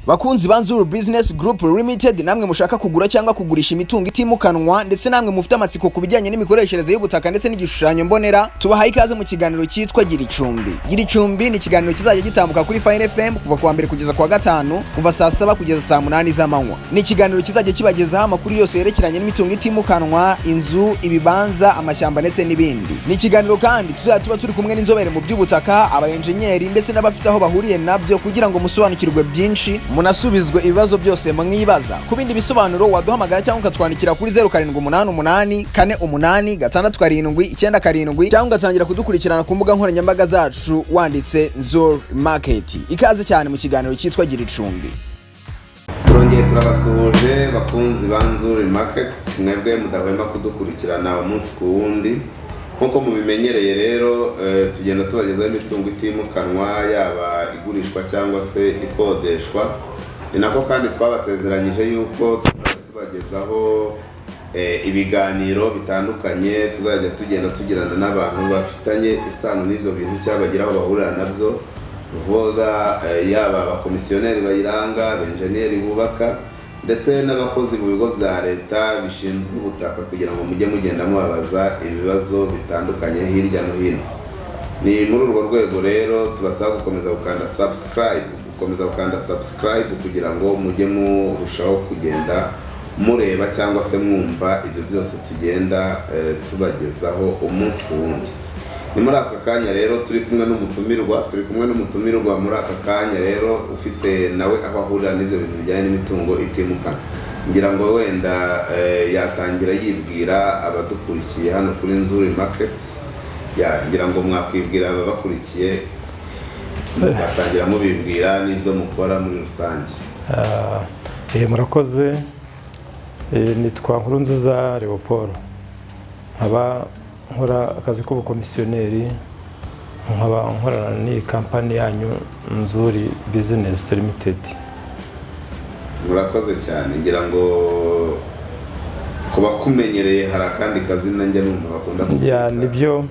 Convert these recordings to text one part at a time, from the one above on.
Bakunzi ba Nzuru Business Group Limited, namwe mushaka kugura cyangwa kugurisha imitungo itimukanwa, ndetse namwe mufite amatsiko ku bijyanye n'imikoreshereze y'ubutaka ndetse n'igishushanyo mbonera, tubahaye ikaze mu kiganiro cyitwa Gira Icumbi. Gira Icumbi ni ikiganiro kizajya gitambuka kuri Fine FM kuva kuwa mbere kugeza kuwa gatanu, kuva saa 7 kugeza saa 8 z'amanywa. Ni ikiganiro kizajya kibagezaho amakuru yose yerekeranye n'imitungo itimukanwa, inzu, ibibanza, amashyamba ndetse n'ibindi. Ni ikiganiro kandi tuzajya tuba turi kumwe n'inzobere mu by'ubutaka, aba enjeniyeri ndetse n'abafite aho bahuriye nabyo, kugira ngo musobanukirwe byinshi, munasubizwe ibibazo byose mwibaza. Ku bindi bisobanuro waduhamagara cyangwa ukatwandikira kuri 0788486797, cyangwa ugatangira kudukurikirana ku mbuga nkoranyambaga zacu wanditse Nzur Market. Ikaze cyane mu kiganiro cyitwa Gira Icumbi. Turongeye turabasuhuje, bakunzi ba Nzuri Market, mwebwe mudahwema kudukurikirana umunsi ku wundi. Nk'uko mubimenyereye rero, tugenda tubagezaho imitungo itimukanwa, yaba igurishwa cyangwa se ikodeshwa. Ni nako kandi twabasezeranyije yuko tuzajya tubagezaho ibiganiro bitandukanye tuzajya tugenda tugirana n'abantu bafitanye isano n'ibyo bintu cyangwa bagira aho bahurira nabyo, uvuga yaba abakomisiyoneri bayiranga, abenjeniyeri bubaka, ndetse n'abakozi mu bigo bya leta bishinzwe ubutaka, kugira ngo mujye mugenda mubabaza ibibazo bitandukanye hirya no hino. Ni muri urwo rwego rero tubasaba gukomeza gukanda subscribe, gukomeza gukanda subscribe, kugira ngo mujye murushaho kugenda mureba cyangwa se mwumva ibyo byose tugenda tubagezaho umunsi ku wundi. Ni muri aka kanya rero turi kumwe n'umutumirwa, turi kumwe n'umutumirwa muri aka kanya rero ufite nawe aho ahurira n'ibyo bintu bijyanye n'imitungo itimukanwa. Ngira ngo wenda yatangira yibwira abadukurikiye hano kuri Nzuri Market. Ya, ngira ngo mwakwibwira ababakurikiye, mugatangira mubibwira n'ibyo mukora muri rusange. Murakoze. Nitwa Nkurunziza Leopold, nkaba nkora akazi k'ubukomisiyoneri, nkaba nkorana n'iyi kampani yanyu Nzuri Business Limited. Murakoze cyane. Ngira ngo ku bakumenyereye hari akandi kazina njya numva bakunda kukwita. Ya, nibyo,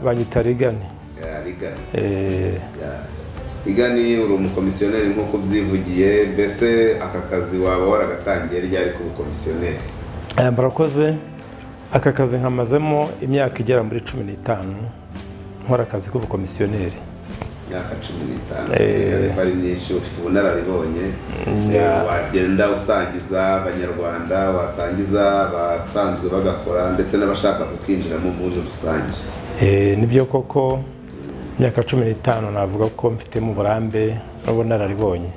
banyita Rigani. Ya, Rigani. Ya. Rigani, uri umukomisiyoneri nk'uko ubyivugiye. Mbese aka kazi waba waragatangiye ryari k'ubukomisiyoneri? Murakoze. Aka kazi nkamazemo imyaka igera muri 15 nkora akazi k'ubukomisiyoneri. Imyaka 15 ko ari myinshi, ufite ubunararibonye. Wagenda usangiza Abanyarwanda, wasangiza abasanzwe bagakora ndetse n'abashaka kukinjiramo muri rusange. Nibyo koko, imyaka 15 navuga ko mfitemo uburambe n'ubunararibonye.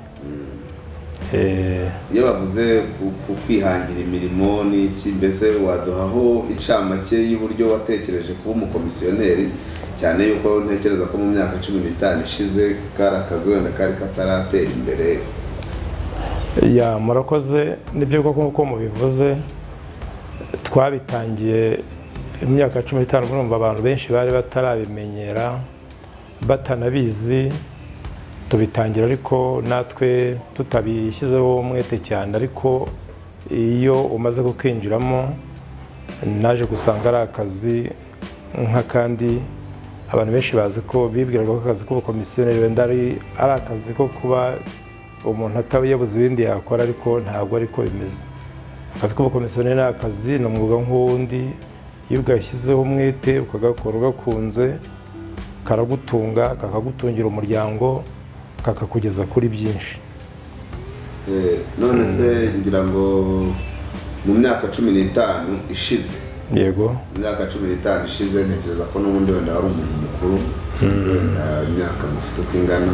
Iyo bavuze ku kwihangira imirimo n'iki, mbese waduhaho incamake y'uburyo watekereje kuba umukomisiyoneri, cyane yuko ntekereza ko mu myaka 15 ishize kari akazi wenda kari kataratera imbere? Ya, murakoze. Nibyo koko nk'uko mubivuze, twabitangiye imyaka 15, murumva abantu benshi bari batarabimenyera, batanabizi. Tubitangira ariko natwe tutabishyizeho umwete cyane, ariko iyo umaze kukinjiramo naje gusanga ari akazi nk'akandi. Abantu benshi bazi ko bibwiraga ko akazi k'ubukomisiyoneri wenda ari akazi ko kuba umuntu ataba yabuze ibindi yakora, ariko ntabwo ariko bimeze. Akazi k'ubukomisiyoneri ni akazi, ni umwuga nk'uwundi. Iyo ugashyizeho umwete, ukagakora ugakunze, karagutunga, kakagutungira umuryango, kakakugeza kuri byinshi. None se ngira ngo mu myaka 15 ishize, mu myaka 15 ishize, ntekereza ko n'ubundi wenda wari umuntu mukuru, sinzi wenda imyaka mufite uko ingana.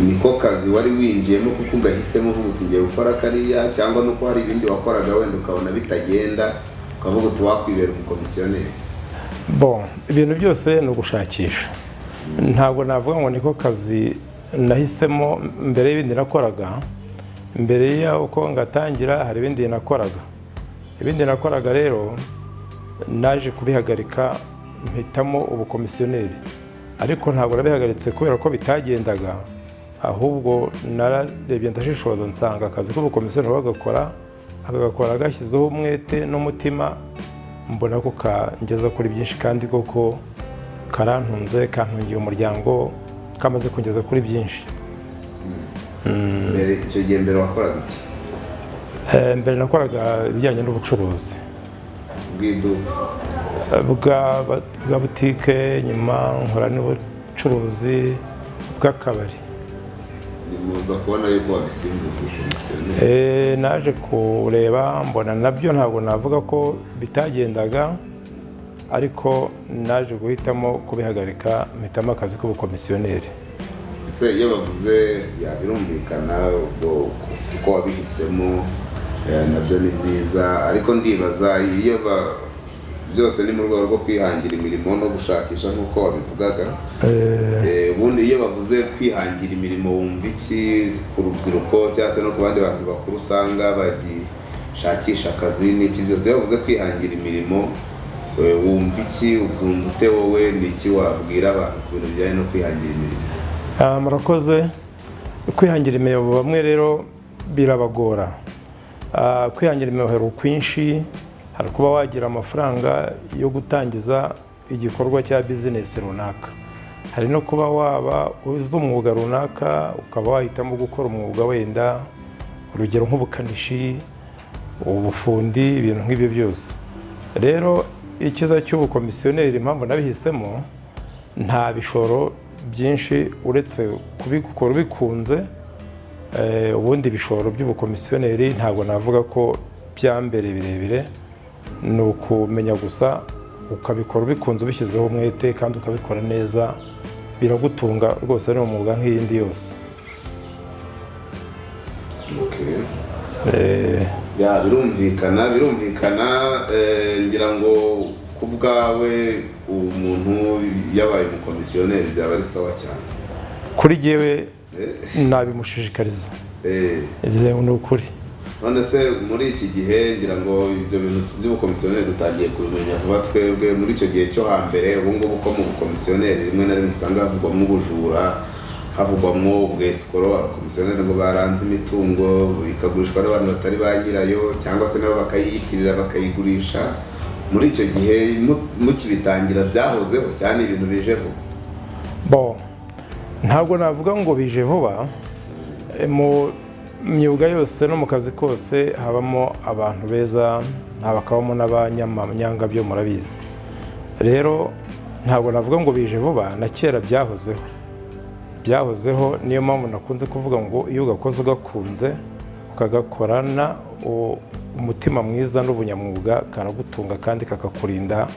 Niko kazi wari winjiyemo kuko ugahisemo uvuga uti ngiye gukora kariya, cyangwa nuko hari ibindi wakoraga wenda ukabona bitagenda, ukavuga uti wakwibera umukomisiyoneri? Bon, ibintu byose ni ugushakisha. Ntabwo navuga ngo niko kazi nahisemo mbere y'ibindi nakoraga. Mbere y'uko ngatangira hari ibindi nakoraga. Ibindi nakoraga rero naje kubihagarika, mpitamo ubukomisiyoneri, ariko ntabwo nabihagaritse kubera ko bitagendaga, ahubwo nararebye ndashishoza, nsanga akazi k'ubukomisiyoneri bagakora, akagakora gashyizeho umwete n'umutima, mbona ko kangeza kuri byinshi kandi koko. Karantunze, kantungiye umuryango, kamaze kugeza kuri byinshi. Mbere, icyo gihe mbere wakoraga iki? Mbere nakoraga ibijyanye n'ubucuruzi bw'iduka? Bwa butike, nyuma nkora n'ubucuruzi bw'akabari. Nimuza kubona yuko wabisimbuza ubukomisiyoneri? Naje kureba mbona nabyo ntabwo navuga ko bitagendaga, ariko naje guhitamo kubihagarika, mpitamo akazi k'ubukomisiyoneri. Ese iyo bavuze ya birumvikana, ubwo uko wabihisemo nabyo ni byiza, ariko ndibaza iyo byose ni mu rwego rwo kwihangira imirimo no gushakisha nk'uko wabivugaga. Ubundi iyo bavuze kwihangira imirimo wumva iki ku rubyiruko cyangwa se no ku bandi bantu bakuru usanga bagishakisha akazi n'iki byose? Iyo bavuze kwihangira imirimo wumva iki? Ubyumva ute wowe? Ni iki wabwira abantu ku bintu bijyanye no kwihangira imirimo? Murakoze. Kwihangira imirimo bamwe rero birabagora. Kwihangira imirimo hari ukwinshi. Hari kuba wagira amafaranga yo gutangiza igikorwa cya bizinesi runaka, hari no kuba waba uzi umwuga runaka ukaba wahitamo gukora umwuga, wenda urugero nk'ubukanishi, ubufundi, ibintu nk'ibyo byose. Rero icyiza cy'ubukomisiyoneri, impamvu nabihisemo, nta bishoro byinshi uretse kubikora ubikunze. Ubundi ibishoro by'ubukomisiyoneri ntabwo navuga ko byambere birebire, ni ukumenya gusa ukabikora ubikunze, ubishyizeho umwete kandi ukabikora neza, biragutunga rwose, ni umwuga nk'iyindi yose. Okay. Ya, birumvikana, birumvikana. Ngira ngo ku bwawe umuntu yabaye umukomisiyoneri byaba ari sawa cyane. Kuri jyewe nabimushishikariza. Ibyo ni ukuri. None se muri iki gihe, ngira ngo ibyo bintu by'ubukomisiyoneri dutangiye kubimenya vuba twebwe, muri icyo gihe cyo hambere, ubu ngubu ko mu bukomisiyoneri rimwe na rimwe usanga havugwamo ubujura, havugwamo ubwesikoro, abakomisiyoneri ngo baranze imitungo ikagurishwa n'abantu batari ba nyirayo, cyangwa se nabo bakayiyitirira bakayigurisha, muri icyo gihe mukibitangira byahozeho cyane, ibintu bije vuba? Bo, ntabwo navuga ngo bije vuba. Mu myuga yose no mu kazi kose habamo abantu beza, hakabamo n'abanyamanyanga, byo murabizi. Rero ntabwo navuga ngo bije vuba, na kera byahozeho, byahozeho. Niyo mpamvu nakunze kuvuga ngo iyo ugakoze ugakunze, ukagakorana umutima mwiza n'ubunyamwuga, karagutunga kandi kakakurinda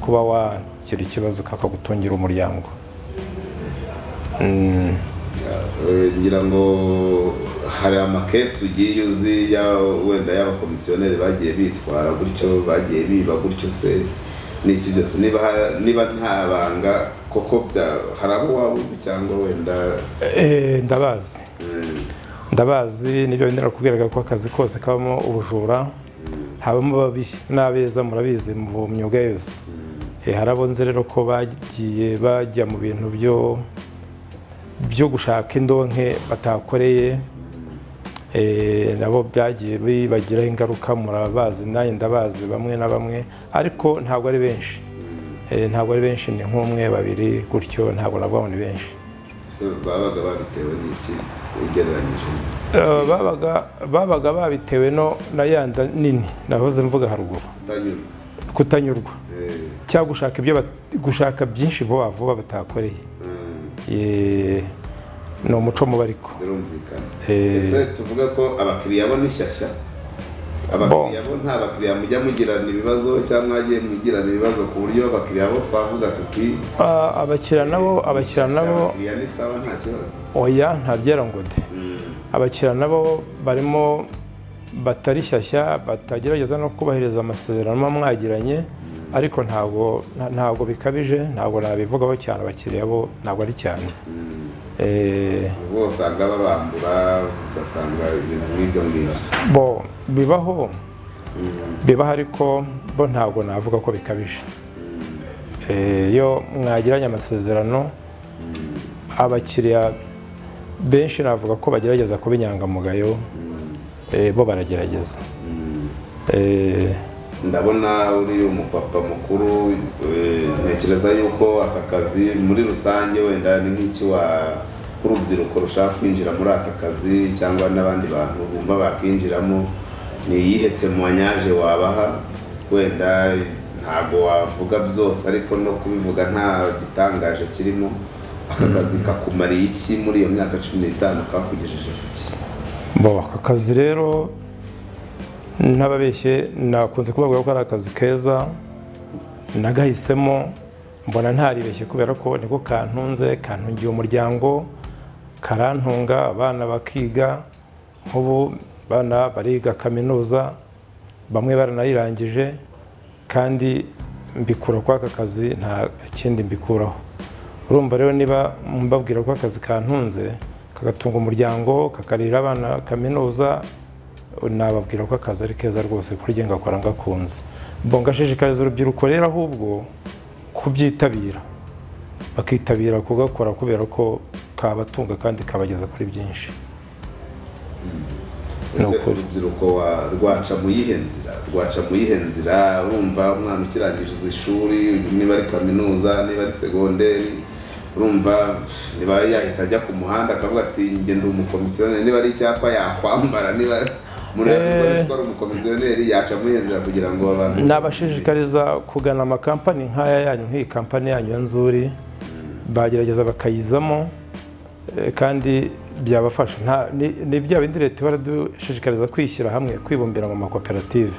kuba wagira ikibazo, kakagutungira umuryango. Ngira ngo hari amakesi ugiye uzi wenda y'abakomisiyoneri bagiye bitwara gutyo, bagiye biba gutyo se n'iki byose, niba nta banga koko hari abo waba uzi cyangwa wenda? Ndabazi, ndabazi. Nibyo bindi nakubwiraga ko akazi kose kabamo ubujura, habamo ababi n'abeza, murabizi mu myuga yose. Hari abo nzi rero ko bagiye bajya mu bintu byo gushaka indonke batakoreye. Nabo byagiye bibagiraho ingaruka, murabazi, nanjye ndabazi bamwe na bamwe, ariko ntabwo ari benshi. Ntabwo ari benshi, ni nk'umwe, babiri gutyo, ntabwo navuga ngo ni benshi. Se babaga babitewe n'iki ugereranyije? Babaga babitewe no na yanda nini nahoze mvuga haruguru. Kutanyurwa. Kutanyurwa cyangwa gushaka ibyo gushaka byinshi vuba vuba batakoreye. Ni umuco mubi ariko. Birumvikana. Ese tuvuge ko abakiriya bo ni shyashya, abakiriya bo nta bakiriya mujya mugirana ibibazo cyangwa mwagiye mugirana ibibazo ku buryo abakiriya bo twavuga tuti Abakiriya nabo, abakiriya nabo abakiriya ni sawa, nta kibazo? Oya, nta byera ngo de. Abakiriya nabo barimo batari shyashya, batagerageza no kubahiriza amasezerano muba mwagiranye, ariko ntabwo bikabije, ntabwo nabivugaho cyane. Abakiriya bo ntabwo ari cyane. Ubwo usanga babambura, ugasanga ibintu nk'ibyo ngibyo. Bo bibaho, bibaho, ariko bo ntabwo navuga ko bikabije. Iyo mwagiranye amasezerano, abakiriya benshi navuga ko bagerageza kuba inyangamugayo. Bo baragerageza. Ndabona uri umupapa mukuru, ntekereza yuko aka kazi muri rusange wenda ni nk'iki wa nk'urubyiruko rushaka kwinjira muri aka kazi cyangwa n'abandi bantu bumva bakinjiramo, ni iyihe témoignage wabaha? Wenda ntabwo wavuga byose, ariko no kubivuga nta gitangaje kirimo. Aka kazi kakumariye iki muri iyo myaka 15? Kakugejeje ku ki? Bo, aka kazi rero, ntababeshye, nakunze kubabwira ko ari akazi keza. Nagahisemo mbona ntaribeshye, kubera ko niko kantunze, kantungiye umuryango, karantunga, abana bakiga. Nk'ubu abana bariga kaminuza, bamwe baranayirangije, kandi mbikura kuri aka kazi, nta kindi mbikuraho. Urumva rero, niba mbabwira ko akazi kantunze, kagatunga umuryango, kakarira abana kaminuza, nababwira ko akazi ari keza rwose kuri njye, ngakora ngakunze. Bo, ngashishikariza urubyiruko rero ahubwo kubyitabira, bakitabira kugakora, kubera ko kabatunga kandi kabageza kuri byinshi. Ni Ese ukuri. urubyiruko rwaca mu yihe nzira? Rwaca mu yihe nzira? Urumva umwana ukirangije ishuri, niba ari kaminuza, niba ari segonderi, urumva niba yahita ajya ku muhanda akavuga ati: "Njye ndi umukomisiyoneri", niba ari icyapa yakwambara, niba umuntu yavuga ko ari umukomisiyoneri, yaca mu yihe nzira kugira ngo abantu Nabashishikariza kugana amakampani nk'aya yanyu, nk'iyi kampani yanyu ya Nzuri. Bagerageza bakayizamo, kandi byabafasha. Ni bya bindi leta ihora idushishikariza kwishyira hamwe, kwibumbira mu makoperative.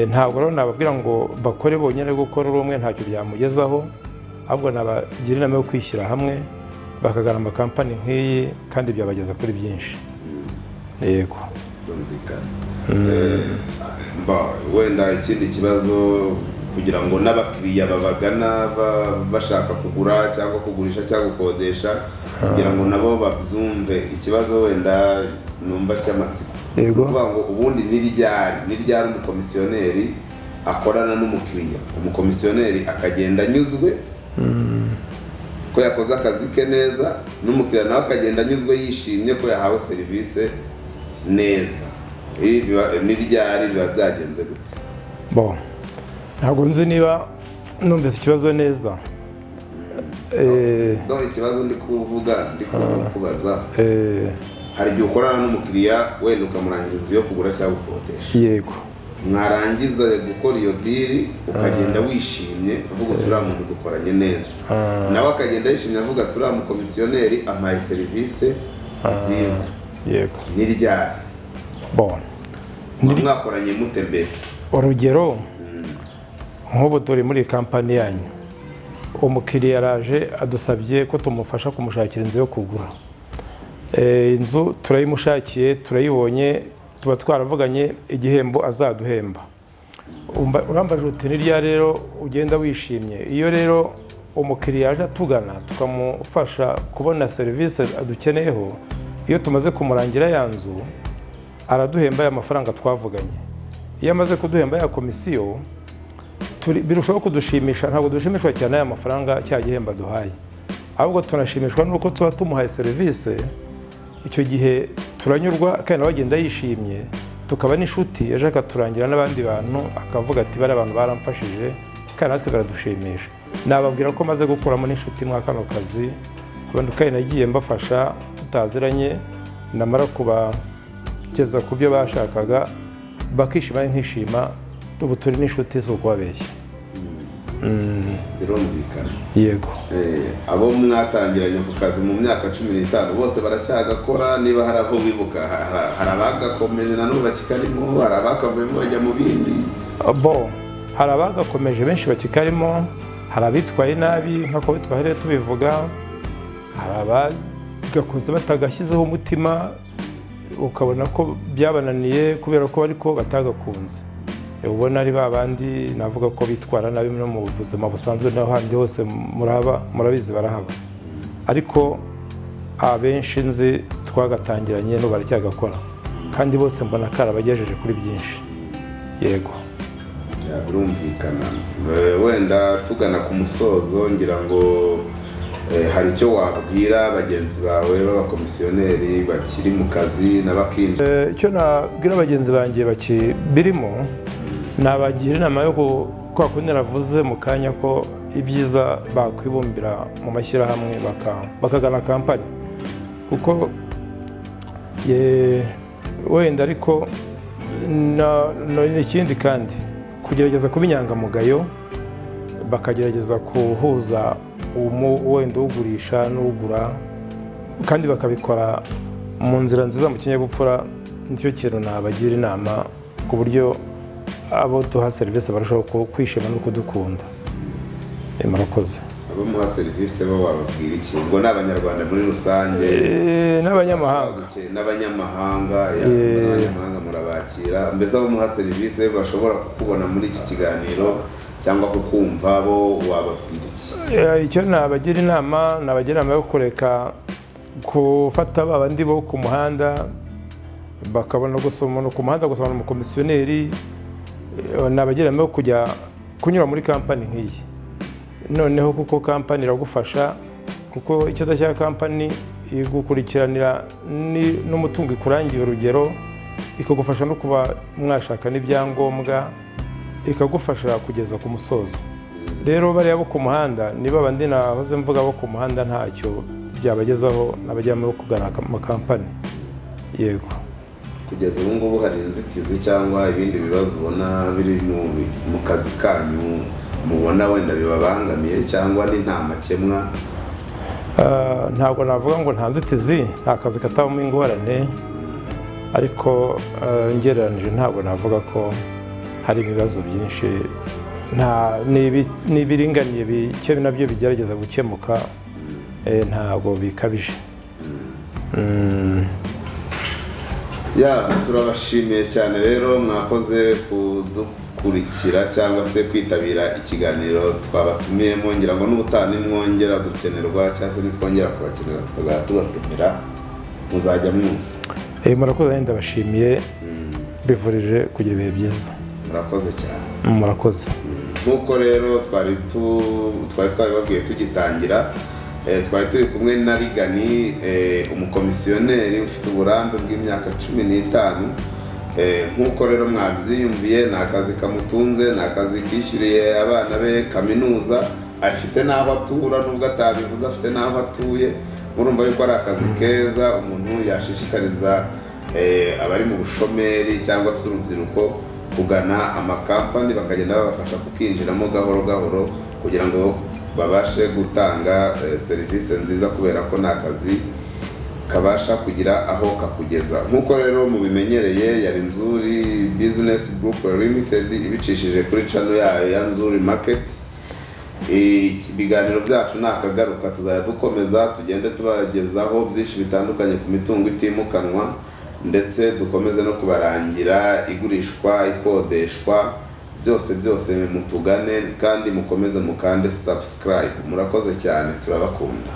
Ntabwo rero nababwira ngo bakore bonyine, gukora uri umwe ntacyo byamugezaho. Ahubwo nabagira inama yo kwishyira hamwe, bakagana amakampani nk'iyi, kandi byabageza kuri byinshi, yego. Birumvikana. Wenda ikindi kibazo, kugira ngo n'abakiriya babagana bashaka kugura cyangwa kugurisha cyangwa gukodesha, kugira ngo nabo babyumve, ikibazo wenda numva cy'amatsiko. Yego. Ni ukuvuga ngo ubundi ni ryari umukomisiyoneri akorana n'umukiriya, umukomisiyoneri akagenda anyuzwe ko yakoze akazi ke neza, n'umukiriya nawe akagenda anyuzwe, yishimye ko yahawe serivisi neza? Ibi ni ryari? Biba byagenze gute? Bon, ntabwo nzi niba numvise ikibazo neza. Donc ikibazo ndi kuvuga, ndi kubaza, hari igihe ukorana n'umukiriya, wenda ukamurangira inzu yo kugura cyangwa gukodesha. Yego. Mwarangiza gukora iyo deal, ukagenda wishimye uvuga uti: "Uriya muntu dukoranye neza." Nawe akagenda yishimye avuga ati: "Uriya mukomisiyoneri ampaye serivisi nziza." Yego. Ni ryari? Bon. Muba mwakoranye mute mbese? Urugero, nk'ubu turi muri kampani yanyu, umukiriya araje adusabye ko tumufasha kumushakira inzu yo kugura. Inzu turayimushakiye, turayibonye, tuba twaravuganye igihembo azaduhemba. Urambaje uti: "Ni ryari rero ugenda wishimye?" Iyo rero umukiriya aje atugana, tukamufasha kubona serivisi adukeneyeho, iyo tumaze kumurangira ya nzu, araduhemba ya mafaranga twavuganye. Iyo amaze kuduhemba ya komisiyo, birushaho kudushimisha. Ntabwo dushimishwa cyane aya mafaranga, cya gihembo aduhaye, ahubwo tunashimishwa n'uko tuba tumuhaye serivisi. Icyo gihe turanyurwa, kandi nawe agenda yishimye, tukaba n'inshuti. Ejo akaturangira n'abandi bantu, akavuga ati: "Bariya bantu baramfashije", kandi natwe biradushimisha. Nababwira ko maze gukuramo n'inshuti mwa kano kazi. Abantu kandi nagiye mbafasha tutaziranye, namara kubageza ku byo bashakaga bakishima, nkishima. Ubu turi n'inshuti, si ukubabeshya. Birumvikana. Yego. Abo mwatangiranye ku kazi mu myaka 15 bose baracyagakora? Niba hari aho wibuka, hari abagakomeje na n'ubu bakikarimo, hari abakavuyemo bajya mu bindi? Bo, hari abagakomeje benshi bakikarimo, hari abitwaye nabi nk'uko twahereye tubivuga, hari abagakoze batagashyizeho umutima, ukabona ko byabananiye kubera ko ariko batagakunze. Ubona ari ba bandi navuga ko bitwara nabi no mu buzima busanzwe n'ahandi hose muraba murabizi, barahaba. Ariko abenshi nzi twagatangiranye n'ubu baracyagakora, kandi bose mbona karabagejeje kuri byinshi, yego. Ya, birumvikana. Wenda tugana ku musozo, ngira ngo hari icyo wabwira bagenzi bawe b'abakomisiyoneri bakiri mu kazi n'abakinjira? Icyo nabwira bagenzi banjye bakibirimo Nabagira inama yo kwa kundi navuze mu kanya ko ibyiza bakwibumbira mu mashyirahamwe, bakagana kampani, kuko wenda ariko n'ikindi kandi kugerageza kuba inyangamugayo, bakagerageza guhuza wenda ugurisha n'ugura, kandi bakabikora mu nzira nziza, mu kinyabupfura. Nicyo kintu nabagira inama, ku buryo abo duha serivisi barushaho kwishima no kudukunda. Murakoze. Abo muha serivisi bo bababwira iki? Ubwo ni Abanyarwanda muri rusange? N'abanyamahanga. N'abanyamahanga, n'abanyamahanga murabakira. Mbese abo muha serivisi bashobora kukubona muri iki kiganiro cyangwa kukumva, bo wababwira iki? Icyo nabagira inama yo kureka gufata ba bandi bo ku muhanda, bakabona gusa umuntu ku muhanda gusa umukomisiyoneri. Nabagira inama yo kujya kunyura muri kampani nk'iyi noneho, kuko kampani iragufasha, kuko icyiza cya kampani igukurikiranira n'umutungo ikurangiye, urugero, ikagufasha no kuba mwashaka n'ibyangombwa, ikagufasha kugeza ku musozo. Rero bariya bo ku muhanda ni babandi nahoze mvuga bo ku muhanda, ntacyo byabagezaho. N'abajyamo kugana amakampani, yego. Kugeza ubu ngubu hari inzitizi cyangwa ibindi bibazo ubona biri mu kazi kanyu, mubona wenda bibabangamiye cyangwa ni nta makemwa? Ntabwo navuga ngo nta nzitizi, nta kazi katabamo ingorane, ariko ngereranije ntabwo navuga ko hari ibibazo byinshi. Nta ni ibiringaniye bike nabyo bigerageza gukemuka, ntabwo bikabije. Ya, turabashimiye cyane rero, mwakoze kudukurikira cyangwa se kwitabira ikiganiro twabatumiyemo. Ngira ngo n'ubutaha nimwongera gukenerwa cyangwa se nitwongera kubakenera tukazajya tubatumira, muzajya muza. Murakoze, nanjye ndabashimiye, mbifurije kugira ibihe byiza. Murakoze cyane. Murakoze. Nk'uko rero twari twabibabwiye tugitangira, twari turi kumwe na Rigani, umukomisiyoneri ufite uburambe bw'imyaka 15. Nk'uko rero mwabyiyumviye, ni akazi kamutunze, ni akazi kishyuriye abana be kaminuza, afite n'aho atura, nubwo atabivuze afite n'aho atuye. Murumva yuko ari akazi keza umuntu yashishikariza abari mu bushomeri cyangwa se urubyiruko kugana amakampani, bakagenda babafasha kukinjiramo gahoro gahoro kugira ngo babashe gutanga serivisi nziza, kubera ko ni akazi kabasha kugira aho kakugeza. Nk'uko rero mubimenyereye, yari Nzuri Business Group Limited ibicishije kuri channel yayo ya Nzuri Market. Ibiganiro byacu ni akagaruka, tuzajya dukomeza tugende tubagezaho byinshi bitandukanye ku mitungo itimukanwa, ndetse dukomeze no kubarangira igurishwa, ikodeshwa, byose byose. Mutugane kandi mukomeze mukande subscribe. Murakoze cyane, turabakunda.